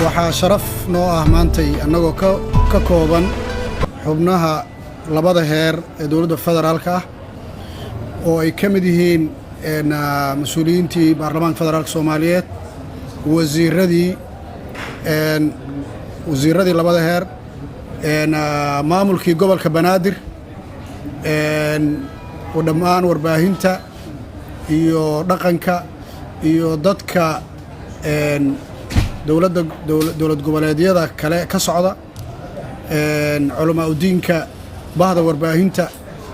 Waxaa sharaf noo ah maantay annagoo ka kooban xubnaha labada heer ee dowladda federaalka ah, oo ay ka mid yihiin mas-uuliyiintii baarlamaanka federaalka Soomaaliyeed, wasiiradii labada heer, maamulkii gobolka Banaadir, dhammaan warbaahinta iyo dhaqanka iyo dadka dowladda, dowlad goboleedyada kale ka socda, culamaa udiinka, bahda warbaahinta,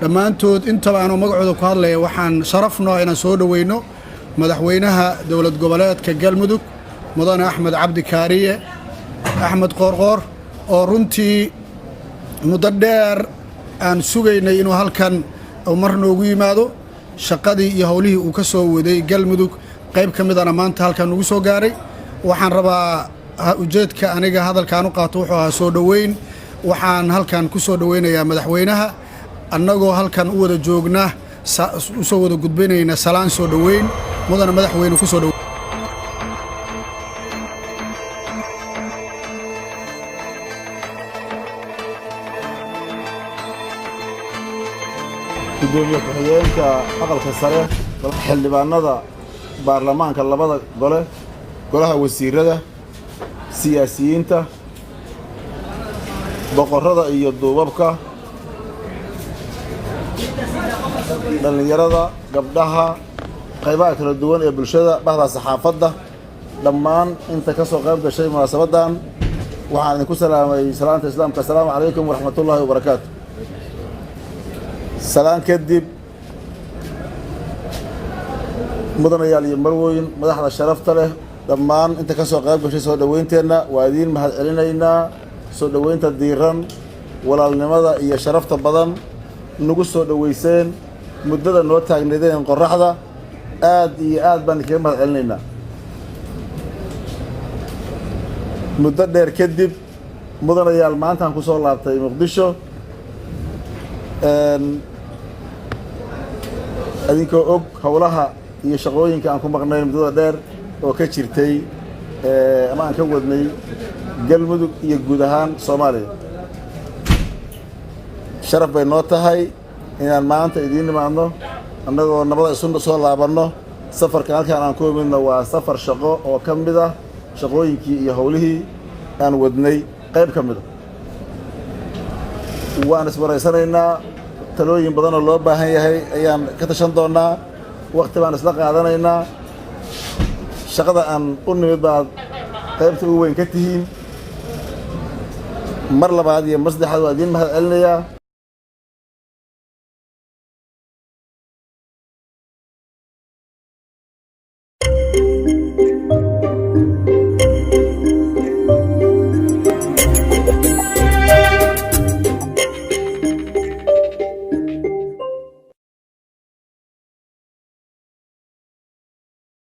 dhammaantood intaba anoo magacooda ku hadlaya, waxaan sharaf noo inaan soo dhoweyno madaxweynaha dowlad goboleedka Galmudug, mudane Axmed Cabdi Kaariye Axmed Qoorqoor, oo runtii muddo dheer aan sugaynay inuu halkan mar noogu yimaado. Shaqadii iyo howlihii uu ka soo waday Galmudug qayb ka midana maanta halkan nugu soo gaaray. Waxaan rabaa, ujeedka aniga hadalkaan u qaato wuxuu ahaa soo dhoweyn. Waxaan halkan ku soo dhoweynayaa madaxweynaha, annagoo halkan u wada joogna, u soo wada gudbinayna salaan soo dhoweyn. Mudana madaxweyne, ku soo dhow. Gudoomiye ku-xigeenka aqalka sare, xildhibaanada baarlamaanka labada gole, golaha wasiirada, siyaasiyiinta, boqorrada iyo duubabka, dhallinyarada, gabdhaha, qaybaha kala duwan ee bulshada, bahda saxaafadda, dhammaan inta ka soo qayb gashay munaasabaddan, waxaan idinku salaamay salaanta Islaamka: Asalaamu calaykum waraxmatullaahi wabarakaatu. Salaan kadib, mudanayaal iyo marweyn, madaxda sharafta leh, dhammaan inta ka soo qayb gashay soo dhoweynteenna, waa idiin mahad celinaynaa. Soo dhoweynta diiran, walaalnimada iyo sharafta badan nagu soo dhoweyseen, muddada noo taagnaydeen qorraxda, aad iyo aad baan idinkaga mahad celinaynaa. Muddo dheer kadib, mudanayaal, maantaan ku soo laabtay Muqdisho. Idinkoo og howlaha iyo shaqooyinka aan ku maqnayn muddada dheer oo ka jirtay ama aan ka wadnay Galmudug iyo guud ahaan Soomaaliya, sharaf bay noo tahay inaan maanta idiin nimaadno annagoo nabada isu soo laabanno. Safarkan halkaan aan ku imidno waa safar shaqo oo ka mid ah shaqooyinkii iyo howlihii aan wadnay qayb ka mid a. Waan iswaraysanaynaa, talooyin badanoo loo baahan yahay ayaan ka tashan doonnaa, wakti baan isla qaadanaynaa. Shaqada aan u nimid baad qaybta ugu weyn ka tihiin. Mar labaad iyo mar saddexaad waa idiin mahad celinayaa.